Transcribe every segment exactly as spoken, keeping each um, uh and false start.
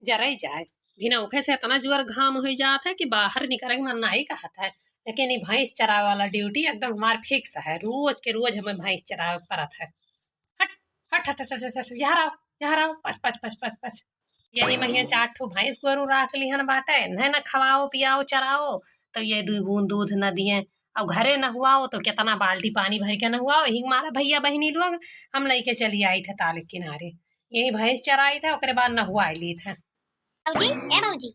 जरई जाए। भिनौखे से इतना जोर घाम होइ जात है कि बाहर निकरे के मन नाहीं कहत है, लेकिन ई भैंस चरावे वाला ड्यूटी एकदम हमार फिक्स है, रोज के रोज हमें भैंस चरावे के परत है। हट, हट, हट, हट, हट, हट, यहाँ रहो, यहाँ रहो, पच, पच, पच, पच, पच। यही महिया चार ठो भैंस गोरू राख लिहन बाटे, इन्हें न खवाओ, पियाओ, चराओ, तो ये दुई बूंद दूध न दिए। अब घरे नहुआओ तो कितना बाल्टी पानी भर के नहुआओ। यही मारा भैया बहिनी लोग हम लइके चली आइत है ताल के किनारे, यही भैंस चराइत है, ओकरे बाद नहुआइ लीत है। भौजी, ए भौजी।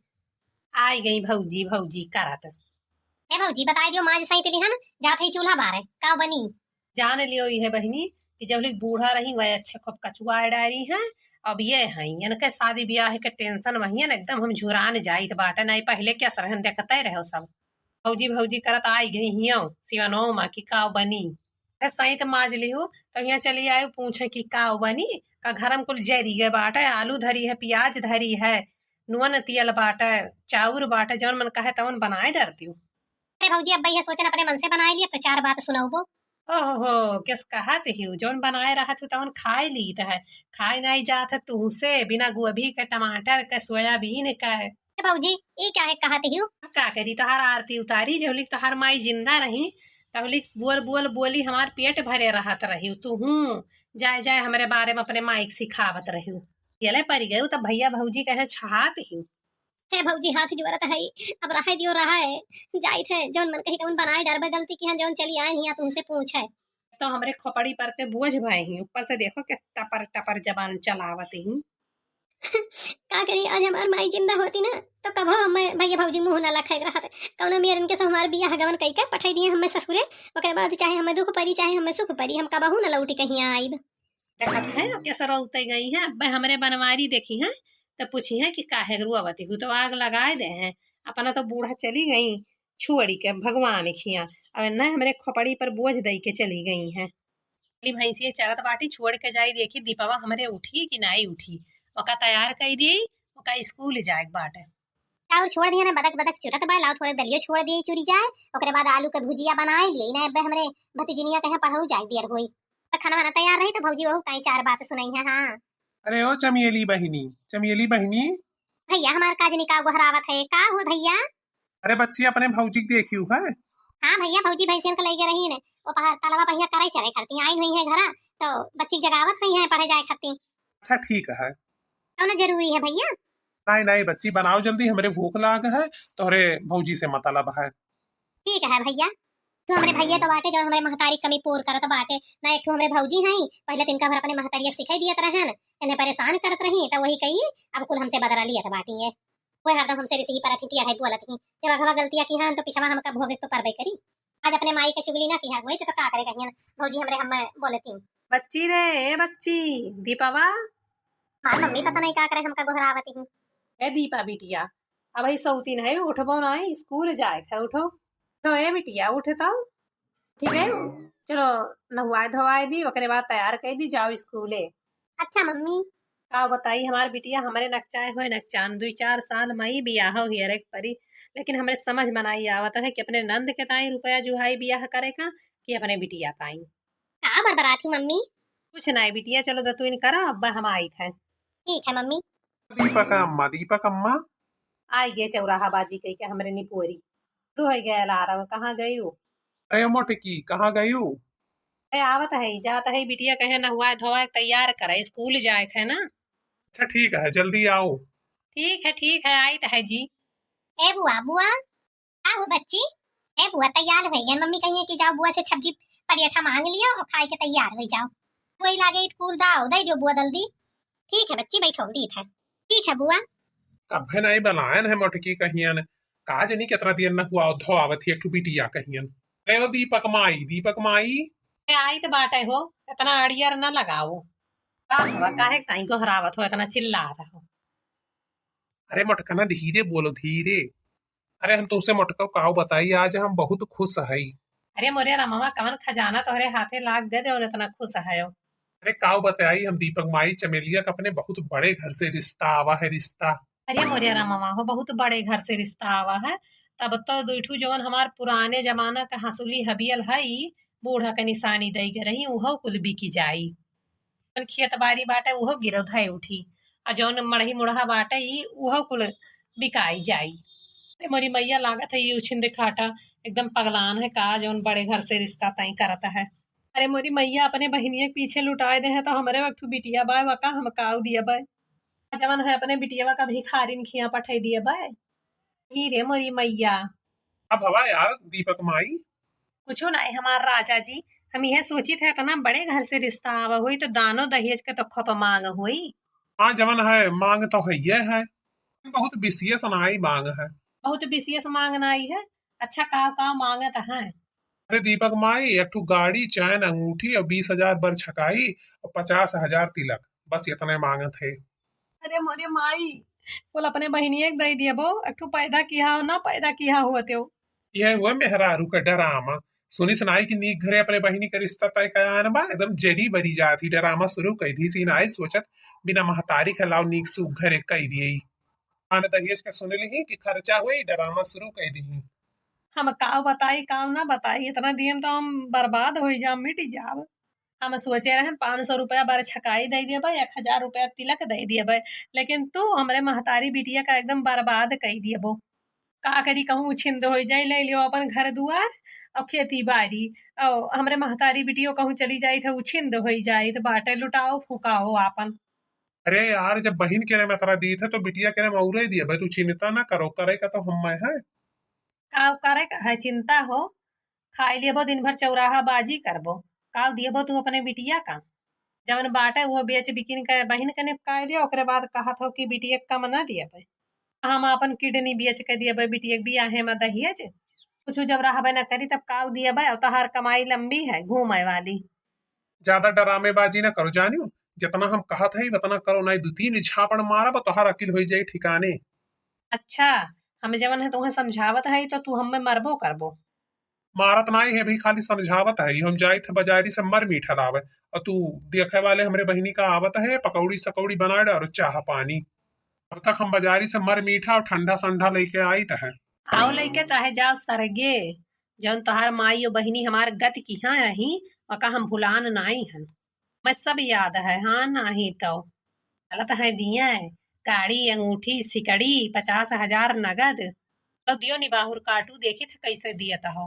आइ गई भौजी, भौजी करत। ए भौजी, बताइ दियो, माज सैंत लिहन, जात है चूल्हा बारे, का बनी? जान लियो इहे बहिनी कि जब लिक बूढ़ा रही वह अच्छे खूब कचुआ डारी हैं। अब ये हैं, इनके शादी ब्याह के टेंशन वही है ना, एकदम हम झुरान जाइत बाटे, नहीं पहले क्या सरहन देखते रहो सब। भौजी भौजी करत आइ गई हियो सिवनो मा कि का बनी। अरे सैंत माज लिहू तो यहाँ चली आए पूछे कि का बनी, का घर में कुल जरी गए बाटे, आलू धरी है, प्याज धरी है, नुअन तियल बाटे, चाउर बाटे, जौन मन कहे तौन बनाए डर दियो। अरे भौजी, अब यह सोचन अपने मन से बनाए लिए, अब तो चार बात सुनौबो। ओहो, किस कहत हिउ, जौन बनाए रहत हु तौन खाए लीत है, खाए नाई जात है तुहसे, बिना गोभी के, टमाटर के, सोयाबीन के। ए भौजी, ई काहे कहत हिउ? अब का करी, तोहार आरती उतारी, जौलिक तोहार माई जिंदा रही, तौलिक बोल बोल बोली हमार पेट भरे रहत रही, तुहू जाए जाए हमरे बारे में अपने माई के सिखावत रही। यले परी गयू तब भैया भौजी कहे छहात ही। हे भौजी, हाथ जोरत है, अब रहे दियो, रहे, जाइत है, जौन मन कही तौन बनाए डरबे, गलती किहा जौन चली आए हिया तुहसे पूछे। तो हमरे खोपड़ी पर ते बोझ भए ही, ऊपर से देखो के टपर टपर जबान चलावत ही। का करी, आज हमार माई जिंदा होती ना, तो कबो हमें भैया भौजी मुंह ना लखाए रहत। कौनो मेरन के से हमार बियाह गवन कई के पठाई दिए हमें ससुरे, ओकरे बाद चाहे हमें दुख परी, चाहे हमें सुख परी, हम कबहू ना लौटी कहीं आइब। देखत है, अब कैसे रोते गई है, अब हमरे बनवारी देखी है, तो पूछी है कि काहे रोवती हूँ, तो आग लगाए दे हैं, अपना तो बूढ़ा चली गई, छोड़ी के भगवान खिया, और न हमरे खोपड़ी पर बोझ दई के चली गई हैं। खाली भैंसिए चरत बाटी, छोड़ के जाई, देखी दीपवा हमरे उठी कि नाई उठी, ओका तैयार कई दी, ओका स्कूल जाए के बाटे। और छोड़ दिया ना, बदक बदक चुरत बा, लाओ थोड़े दलियो छोड़ दिए चुरी जाए, ओकरे बाद आलू के भुजिया बनाए लिए ना, अबे हमरे भतीजिनिया कहे पढ़ऊ जाए दियर होई, तो खाना वाना तैयार रही, तो भौजी वहू कहीं चार बात सुनाई है। हाँ। अरे ओ चमेली बहिनी, चमेली बहिनी। भैया, हमार काजनी का गोहरावत है, का हो भैया? अरे बच्ची, अपने भौजी के देखियो है। हाँ भैया, भौजी भैंसियन के लइके रही ने, वो पहाड़ तलवा पहिया करे चरे करती आई हुई है घरा, तो बच्ची के जगावत हुई है पढ़े जाए खाती। अच्छा ठीक है। कौनो जरूरी है भैया? नहीं नहीं बच्ची, बनाओ जल्दी, हमरे भूख लाग है, तोहरे भौजी से मतलब है। ठीक है भैया। तो हमरे भैया तो बाटे जो हमरे महतारी कमी पूर करत बाटे, ना एक ठो हमरे भौजी हैं, पहले तो इनका भर अपने महतारिया सिखाई दियत रहन, इन्हें परेशान करत रही, तो वही कही अब कुल हमसे बदला लियत बाटी है। वो हरदम हमसे रिसही परत ही, टिया है बोलत ही, जब अगवा गलतिया की हन तो पिछवा हमका भोगे तो परबे करी। आज अपने माई के चुगली ना किहा होई तो, तो का करे कहियन भौजी हमरे हमें बोलती। बच्ची रे, ए बच्ची, दीपवा। हाँ मम्मी, पता नहीं का करे हमका गोहरावती ही। ए दीपा बिटिया, अबही सौतीन है, उठबो ना, स्कूल जाए है, उठो। उठो ए बिटिया, उठ तो। ठीक है, चलो नहुआए धोआए दी, ओकरे बाद तैयार कर दी, जाओ स्कूले। अच्छा मम्मी। का बताई हमार बिटिया, हमरे नकचाए होए नकचान, दुई चार साल मई बियाह हियरे के परी, लेकिन हमरे समझ में नाई आवत है कि अपने नंद के ताई रुपया जुहाई बियाह करे का कि अपने बिटिया ताई। का बरबरात ही मम्मी? कुछ नाई बिटिया, चलो दतुइन करा, अब्बा हम आइत है। ठीक है मम्मी। दीपक अम्मा, दीपक अम्मा। आई गे चौराहा बाजी कई के हमरे निपोरी। तो है गए अलार्म, कहाँ गयू? अरे मोटकी, कहाँ गयू? ए, आवत है, जात है, बिटिया कहे नहुआए धोआए तैयार करे, स्कूल जाए है ना। अच्छा ठीक है, जल्दी आओ। ठीक है, ठीक है, आइत है जी। ए बुआ, बुआ। का हो बच्ची? ए बुआ, तैयार होइ गए, मम्मी कहिए कि जाओ बुआ से सब्जी पराठा मांग लियो और खाए के तैयार होइ जाओ। वही लागे स्कूल दाओ, दे दियो बुआ जल्दी। ठीक है बच्ची, बैठो, दीत है। ठीक है बुआ। कभे नहीं बनायन है मोटकी कहियन, का जनी कितना दिन न हुआ धो आवत ही एक ठो बिटिया कहियन। ए ओ दीपक माई, दीपक माई। ए, आई तो बाटे हो, इतना अड़ियर न लगाओ। का हुआ, काहे ताई गोहरावत हो, इतना चिल्ला रहा हो? अरे मोटकना, धीरे बोलो, धीरे। अरे हम तुमसे मोटको काव बताई, आज हम बहुत खुश हई। अरे मोरे रामवा, कवन खजाना तोहरे हाथे लाग गए, जौन इतना खुश हयो? अरे काव बताई, हम दीपक माई चमेलिया का अपने बहुत बड़े घर से रिश्ता आवा है, रिश्ता। अरे मोरे रामवा हो, बहुत बड़े घर से रिश्ता आवा है। तब तो दुई ठू जौन हमार पुराने जमाना का हंसुली हबियल हई, बूढ़ा के निशानी दई के रही, उहो कुल बिकी जाई। अपन खेत बारी बाटे, उहो गिरौधाए उठी। अउर जौन मड़ही मुड़हा बाटे, ई उहो कुल बिकाई जाई। अरे मोरी मैया, लागत है ई उछिंद खाटा एकदम पगलान है का, जौन बड़े घर से रिश्ता तय करत है। अरे मोरी मैया, अपने बहिनिया के पीछे लुटाए दे हैं, तो हमरे एक ठो बिटिया बाय, वका हम काऊ दिया बाय। जवन है अपने बिटिया का भिखारिन खिया पठाई दिया बाय। ही रे मोरी मैया। अब हवा यार दीपक माई। कुछो नाई हमार राजा जी, हम यह सोचित है इतना बड़े घर से रिश्ता आवा हुई तो दानो दहेज के तो खप मांग हुई। हाँ, जवन है मांग तो है ये है, बहुत विशेष नाई मांग है। बहुत विशेष मांग नाई है। अच्छा, का का मांगत है? अरे दीपक माई, एक ठो गाड़ी, चैन, अंगूठी अउर बीस हजार बर छकाई अउर पचास हजार तिलक, बस इतने मांगत है। अरे मोरे माई, कुल अपने बहिनिया के दे दियबो, एक ठो पैदा किहा हो, ना पैदा किहा हुआ त्यो। यह हुआ मेहरारू का डरामा। सुनिस नाई कि नीक घरे अपने बहिनी का रिश्ता तय करान बा, एकदम जरी बरी जात ही डरामा शुरू कर दी। सी नाई सोचत बिना महतारी के लाओ नीक सूख घरे कह दिए। आन दहेज के सुन ली कि खर्चा हुई, डरामा शुरू कर दी। हम काव बताई, काव ना बताई, इतना दिन तो हम बर्बाद हो जाब, मिट जाब। हम सोचे रहन पाँच सौ रुपया बर छकाई दे देबे, एक हजार रुपया तिलक दे देबे, लेकिन तू हमरे महतारी बिटिया का एकदम बर्बाद कई देबो। का करी, कहूँ उछिंद हो जाई, ले लियो अपन घर दुआर अउर खेती बाड़ी, अउर हमरे महतारी बिटियो कहूँ चली जाई थे, उछिंद हो जाई थे, बाटे लुटाओ फुकाओ आपन। अरे यार, जब बहिन के रे में तरा दी थे तो बिटिया के रे में औरे दिए भाई, तू चिंता ना करो, करे का तो हम में है। का करे का है चिंता हो, खाई लेबो दिन भर चौराहा बाजी करबो, काव दियबो तू अपने बिटिया का? जवन बाटे वो बेच बिकिन के बहिन के निपकाए दियो, ओकरे बाद कहत हो कि बिटिया के कम ना दियबे। हम आपन किडनी बेच के दियबे बिटिया के बियाहे में दहेज। कुछ जब रहबे ना करी तब काव दियबे, और तोहार कमाई लंबी है घूमे वाली। ज्यादा डरामेबाजी ना करो जानियो, जितना हम कहत है उतना करो, नहीं दो तीन झापड़ मारब तोहार अकिल हो जाई ठिकाने। अच्छा, हम जवन है तुम्हें समझावत है तो तू हमें मरबो करबो। मारत नाई है भाई, खाली समझावत है। हम जाइत है बाजारी से मर मीठा लावे, और तू देखे वाले हमरे बहिनी का आवत है पकौड़ी सकौड़ी बनाए और चाह पानी। अब तक हम बाजारी से मर मीठा और ठंडा संडा लेके आइत है। आओ लेके चाहे जाओ सरगे, जौन तोहार माई और बहिनी हमार गत किहाँ रही, ओका हम भुलान नाई हन। मैं सब याद है, हाँ, नाही तो। चलत है दिए, गाड़ी, अंगूठी, सिकड़ी, पचास हजार नगद। तो दियो निबाहुर काटू, देखी थे कैसे दियत हो।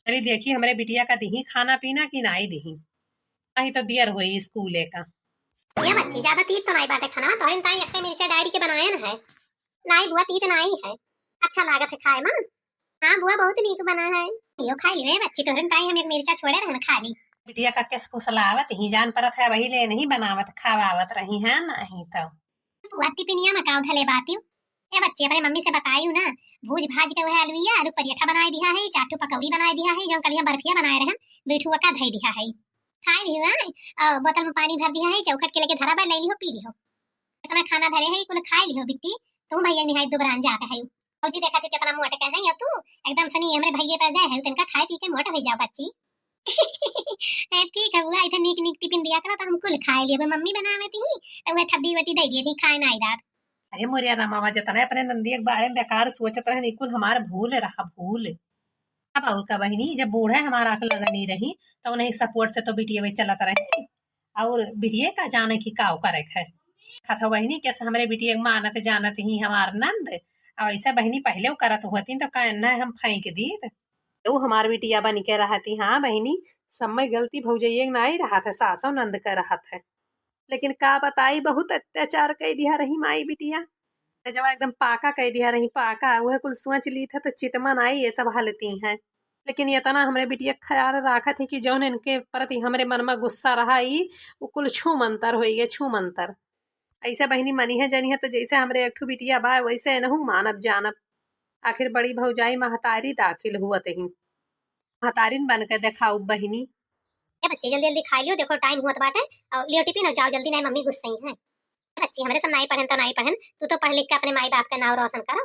अरे देखी, हमरे बिटिया का दिही खाना पीना कि नाई दिही? नाही तो दियर होई स्कूले का। ये बच्ची, ज्यादा तीत तो नाई बाटे खाना, तोहरे ताई एक मिर्चा डायरी के बनायन है। नाई बुआ, तीत नाई है, अच्छा लागत है खाए में। हाँ बुआ, बहुत नीक बना है। लियो खाई लियो, ए बच्ची, तोहरे ताई हम एक मिर्चा छोड़े रहन, खा ली। बिटिया का केस फुसलावत ही जान परत है, वही ले नहीं बनावत खावावत रही है, नहीं तो। बुआ, टिपिनिया में काव धले बातियो? ए बच्ची, अपने मम्मी से बताइयो ना, भूज भाज के वह आलूया, आलू पराठा बनाए दिया है, चार ठो पकौड़ी बनाए दिया है, जौन कल हम बर्फिया बनाए रहन, दो ठो का धई दिया है, खाई लियो। आय, और बोतल में पानी भर दिया है, चौखट के लेके धरा बा, ले लियो, पी लियो। इतना खाना धरे है, कुल खाई लियो बिट्टी, तुम भैया निहाई दुबरान जात है। भौजी देखा थे कितना मोट के है, या तू एकदम सनी हमरे भैया पे दे है, तनका खाए पी के मोट हो जाओ बच्ची। ए, ठीक है बुआ, इधर नीक नीक टिफिन दिया करा तो हम कुल खाए लिए। मम्मी बनावे थी तो वह थब्बी वटी दे दिए थी, खाए ना आई रात। अरे मोरिया रामावा, जतना अपने नंदी के बारे में बेकार सोचत रहे, कुल हमार भूल रहा, भूल। अब और का बहिनी, जब बूढ़ा हमार आँख लगनी रही तो उन्हें सपोर्ट से तो बिटिया वही चलत रहे। और बिटिया का जाने की काव करे है। कथा बहिनी, कैसे हमरे बिटिया के मानत जानत ही हमार नंद। अब ऐसे बहिनी पहले वो करत होती तो का न हम फेंक दीत। वो हमार बिटिया बन के रहती। हाँ बहिनी, सब में गलती भौजैया के नाई रहत है, सासो नंद के रहत है। लेकिन का बताई, बहुत अत्याचार कई दिया रही माई बिटिया। जब एकदम पाका कई दिया रही, पाका, वह कुल सोच ली था तो चितमा नाई ये सब हालती हैं। लेकिन इतना हमरे बिटिया ख्याल राखत ही कि जौन इनके प्रति हमरे मन में गुस्सा रहा, ई उ कुल छू मंतर होई गए, छू मंतर। ऐसे बहिनी मनी है जनी है तो जैसे हमरे एक ठो बिटिया बा वैसे इनहू मानब जानब। आखिर बड़ी भौजाई महतारी दाखिल हुअत ही। महतारिन बन के देखाऊ बहिनी। ए बच्ची, जल्दी जल्दी खाई लियो, देखो टाइम हुअत बाटे। और लियो टिफिन और जाओ जल्दी, नहीं मम्मी गुस्सई है। ए बच्ची, हमरे सब नाई पढ़न तो नाई पढ़न, तू तो पढ़ लिख के अपने माई बाप का नाव रोशन करो।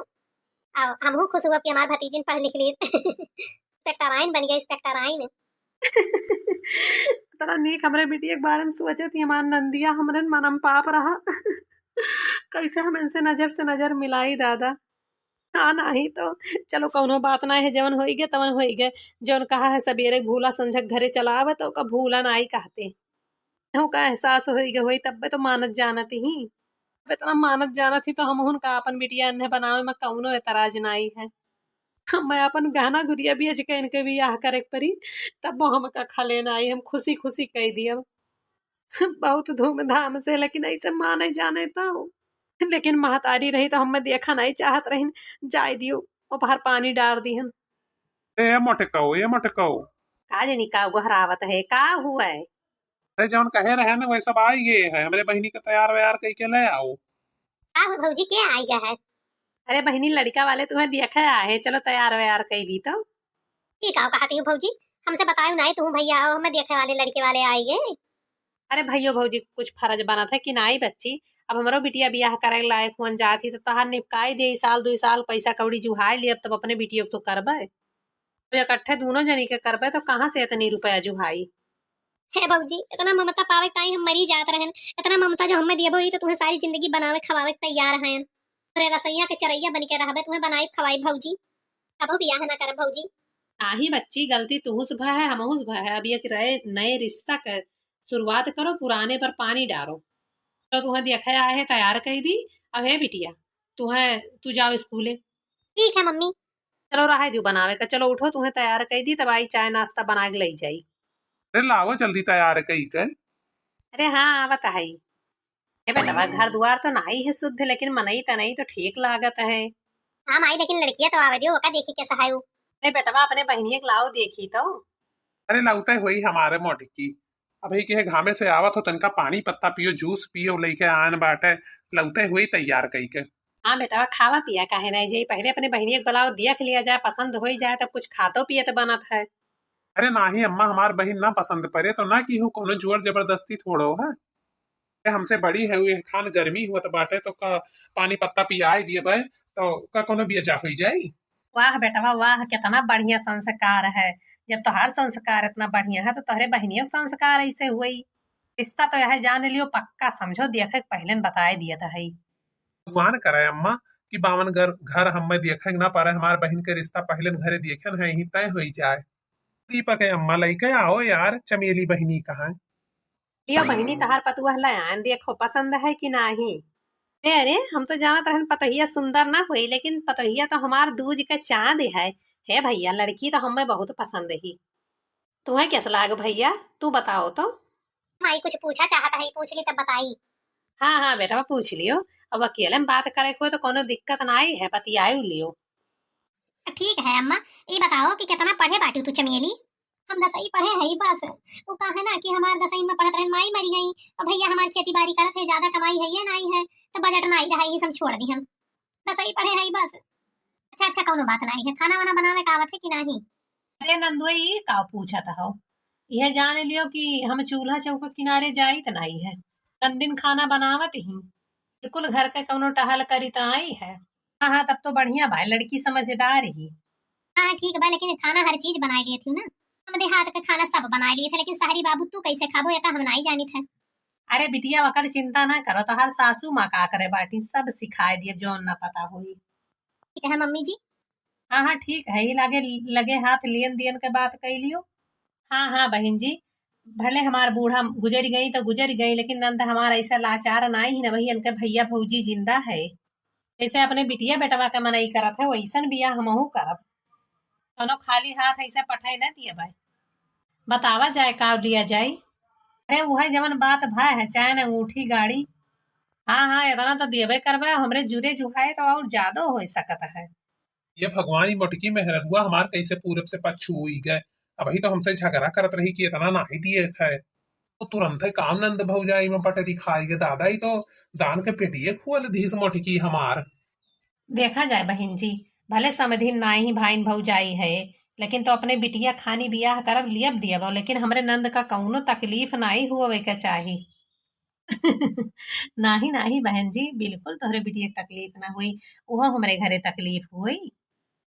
और हमहू खुश हुआ कि हमार भतीजिन पढ़ लिख ली। इंस्पेक्टराइन बन गई, इंस्पेक्टराइन। इतना नीक हमरे बिटिया के बारे में सोचे थी हमार नंदिया, हमरे मनम पाप रहा। कैसे हम इनसे नजर से नजर मिलाई दादा। हाँ, नाही तो। चलो, कौनो बात नाही है, जवन होई गए, तवन होई गए। जवन कहा है, सबेरे भूला संझक घरे चला आवे, तो ओका भूला नाही कहते। ओका एहसास होई गए होई, तब्बे तो मानत जानत ही। अब इतना मानत जानत ही तो हमहुन का अपन बिटिया इन्हें बनावे में कौनो एतराज नाई है। मैं अपन गहना गुरिया बेच के इनके बियाह करे के परी, तब वो हमका खले नाई, हम खुशी खुशी कह दियब। बहुत धूमधाम से, लेकिन ऐसे माने जाने तो। लेकिन महतारी रही तो हमें देखा नहीं चाहत रहिन। जाए दियो, उपहर पानी डार दिहन। ए मोटकऊ, ए मोटकऊ। का जनी का गोहरावत है, का हुआ है? अरे जौन कहे रहे ना, वही सब आई गए है। हमरे बहिनी के तैयार वैयार कई के ले आओ। का हो भौजी, के आई गए है? अरे बहिनी, लड़का वाले तुम्हें देखे आए हैं, चलो तैयार वैयार कई दी तो। ठीक आओ, कहा थी भौजी, हमसे बताओ नहीं तुम भैया आओ, हमें देखे वाले लड़के वाले आई गए। अरे भैयो भौजी, कुछ फर्ज बनत है कि नाई बच्ची? अब हमरो बिटिया बियाह करे के लायक हुअन जात ही, तो तहार निपकाई दे, साल दुई साल पैसा कौड़ी जुहाई लियब, तब अपने बिटियो के तो करबे। तो इकट्ठे दोनों जनी के करबे, तो कहाँ से इतनी रुपया जुहाई? हे भौजी, इतना ममता पावे के ताई हम मरी जात रहन। इतना ममता जो हमें दियबो, ई तो तुम्हें सारी जिंदगी बनावे खवावे के तैयार हैं। अरे रसोइया के चरैया बन के रहबे, तुम्हें बनाई खवाई भौजी। कबो बियाह ना करब भौजी। नाही बच्ची, गलती तुहुस भा है, हमहुस भा है। अब एक नए, नए रिश्ता के शुरुआत करो, पुराने पर पानी डारो। तो तुम्हें देखे आए है, तैयार कई दी। अब हे बिटिया, तुम्हें, तू जाओ स्कूले। ठीक है मम्मी। चलो रहे दियो बनावे का, चलो उठो, तुम्हें तैयार कई दी, तब आई चाय नाश्ता बना के लई जाई। अरे लावो जल्दी तैयार कई के। अरे हाँ, आवत है। ए बेटवा, घर दुआर तो नाही है शुद्ध, लेकिन मनई तनई तो ठीक लागत है। हाँ माई, लेकिन लड़किया तो आवे दियो, ओका देखी कैसा है उ। अरे बेटवा, अपने बहिनिया के लाओ देखी तो। अरे लौटे हुई हमारे मोटकी, अभी के घामे से आवत हो, तनका पानी पत्ता पियो, जूस पियो, लइके आन बाटे, लौटे हुई तैयार कई के। हाँ बेटवा, खावा पिया काहे नहीं जाई, पहले अपने बहिनिया के बुलाओ, देख लिया जाए, पसंद होई जाए, तब कुछ खातो पियत बनत है। अरे नाही अम्मा, हमार बहिन ना पसंद परे तो ना की हो, कोनो जोर जबरदस्ती थोड़ो है। ए, हमसे बड़ी है, उ खान गर्मी हुअत बाटे, तो का पानी पत्ता पियाए दिए भाई, तो का कोनो बेजा होई जाई? वाह बेटवा वाह, कितना बढ़िया संस्कार है। जब तोहार संस्कार इतना बढ़िया है, तो तोहरे बहिनियों के संस्कार ऐसे हुई। रिश्ता तो यह जान लियो पक्का, समझो, देखे के पहले न बताए दिया था है। भगवान करे अम्मा कि बावन घर, घर हमें देखे के ना पारे, हमार बहिन के रिश्ता पहले न घरे देखे न है, यही तय होई जाए। दीपक है अम्मा, लइके आओ यार, चमेली बहिनी कहाँ है? लियो बहिनी, तोहार पतुआ लयान देखो, पसंद है कि नाही? अरे, अरे, हम तो जानत रहन पतोहिया सुंदर ना होई, लेकिन पतोहिया तो हमार दूज के चांद है। हे भैया, लड़की तो हमें बहुत पसंद ही। तुम्हें कैसा लाग भैया, तू बताओ तो। माई कुछ पूछा चाहत है, पूछ ली तब बताई। हाँ, हाँ बेटा, पूछ लियो। अब अकेले में बात करे को तो कोनो दिक्कत नाही है, बतियाई लियो। ठीक है अम्मा, ई बताओ कि कितना पढ़े बाटू तू चमेली? हम दसई पढ़े हई बस। उ का है ना कि हमार दसई में पढ़त रहन, माई मरी गई, और भैया हमार खेती बाड़ी करत है, ज्यादा कमाई है ये नाही है, तो बजट नाही रहा, यही सब छोड़ दी हम। दसई पढ़े हई बस। अच्छा, अच्छा, कौनो बात नाही है। खाना वाना बनावे का आवत है कि नाही? अरे नंदुआ, ई का पूछत हो? यह जान लियो कि हम चूल्हा चौका किनारे जाइत नाही है, नंदिन खाना बनावत ही। बिल्कुल घर के कौनो टहल करी त आई है। हाँ, हाँ, तब तो बढ़िया बा, लड़की समझदार ही। हाँ, हाँ, ठीक बा, लेकिन खाना हर चीज बनाए लिए थी ना। हमरे हाथ का खाना सब बनाए लिए थे, लेकिन शहरी बाबू तू कैसे खाबो, ये तो हम नाही जानित है। अरे बिटिया, वकर चिंता ना करो, तोहार सासू माँ का करे बाटी, सब सिखाए दिए, जौन ना पता होई। ठीक है मम्मी जी। हाँ, हाँ, ठीक है, ई लागे, लगे हाथ लियन दियन के बात कई लियो। हाँ, हाँ, बहिन जी, भले हमार बूढ़ा गुजर गई तो गुजर गई, लेकिन नंद हमार ऐसा लाचार नाही ही ना, वही इनके भैया भौजी जिंदा है। जैसे अपने बिटिया बेटवा के मनई करत है, वैसन बियाह हमहू करब। कौनो खाली हाथ ऐसे पठाई ना दिए भाई। बतावा जाए का लिया जाई। अरे, उहे जवन बात भय है, चैन, अंगूठी, गाड़ी। हाँ, हाँ, इतना तो देबे करबे, हमरे जुरे जुहाए तो और ज्यादा हो सकत है। ये भगवान, ई मोटकी मेहररुआ हमार कैसे पूरब से पछुई गए। अबही तो हमसे झगड़ा करत रही कि इतना नाही दिए खाए, तो तुरंत काम नंद भौजाई में पटरी खाई गए। दादा, ई तो दान के पेटिए खोल दीस मोटकी हमार। देखा जाए बहिन जी, भले समधिन नाही भाइन भौजाई है, लेकिन तो अपने बिटिया खानी बियाह करब लियब दियब, लेकिन हमरे नंद का कौनो तकलीफ नाही हुवे के चाही। नाही, नाही बहन जी, बिल्कुल तोहरे बिटिया के तकलीफ ना होई, उहो हमरे घरे तकलीफ होई।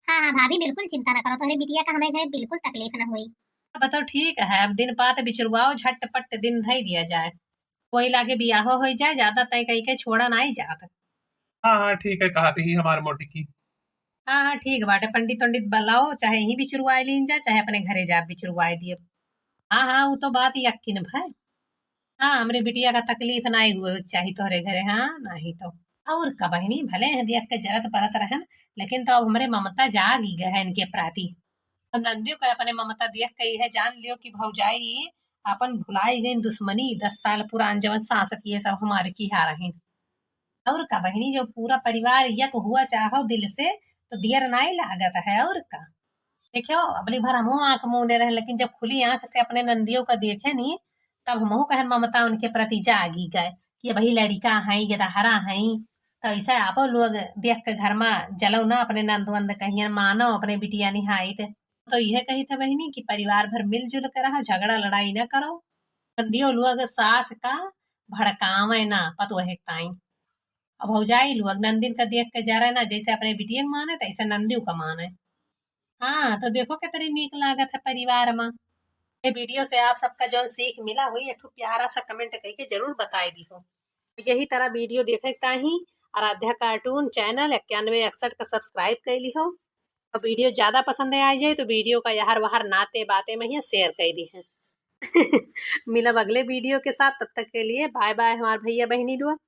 हाँ, हाँ भाभी, बिल्कुल चिंता ना करो, तोहरे बिटिया का हमरे घरे बिल्कुल तकलीफ ना होई। अब तो ठीक है, अब दिन पात बिचुरवाओ, झटपट दिन धई दिया जाए, कोई लागे बियाहो होई जाए, ज्यादा तय कई के छोड़ा नाही जात। हाँ, हाँ, ठीक है, कहत ही हमार मोटकी। हाँ, हाँ, ठीक बाटे, पंडित उंडित बुलाओ, चाहे यहीं बिचुरवाए लीन जा, चाहे अपने घरे जा बिचुरवाए दिए। हाँ, हाँ, उ तो बात यकीन भाई। हाँ, हमरे बिटिया का तकलीफ नाहीं हुए के चाही तोहरे घरे, हाँ, नाहीं तो। और का बहिनी, भले हैं देख के जरत परत रहन, लेकिन तो अब हमरे ममता जाग ही गए है इनके प्रति। अब नंदियो का अपने ममता देख के यह जान लियो कि भौजाई अपन भुलाई गई दुश्मनी दस साल पुरान, जवन सासत ये सब हमारे किहा रही। और का बहिनी, जो पूरा परिवार यक हुआ चाहो दिल से, तो दियर नाहीं लागत है। और का, देखियो, अबली भर हमहू आँख मूंदे रहे, लेकिन जब खुली आँख से अपने नंदियो का देखे नी, तब हमहू कहन ममता उनके प्रति जागी गए कि अबही लड़िका हैं, गदहरा हैं, तो ऐसे आपो लोग देख के घर में जलो ना, अपने नंद वंद कहियन मानो, अपने बिटिया निहाइत। तो यह कही था बहिनी कि परिवार भर मिलजुल के रहा, झगड़ा लड़ाई ना करो। नंदियो लोग सास का भड़कावे ना पतोहे के ताई। अब भौजाई लोग नंदिन का देख के जरे ना, जैसे अपने बिटिया के माने, तैसे नंदियो का माने। हाँ, तो देखो कितनी नीक लागत है परिवार में। ये video से आप सबका जौन सीख मिला हुई, एक ठो प्यारा सा comment करके जरूर बताई दिहो। यही तरह video देखे के ताही आराध्या cartoon channel इक्यानवे इकसठ का subscribe कर लिहो। और video ज्यादा पसंद आ जाए तो video का यहर वहर नाते बाते में ही share कर दी है। मिलब अगले video के साथ, तब तक के लिए bye bye हमार भैया बहिनी लोग।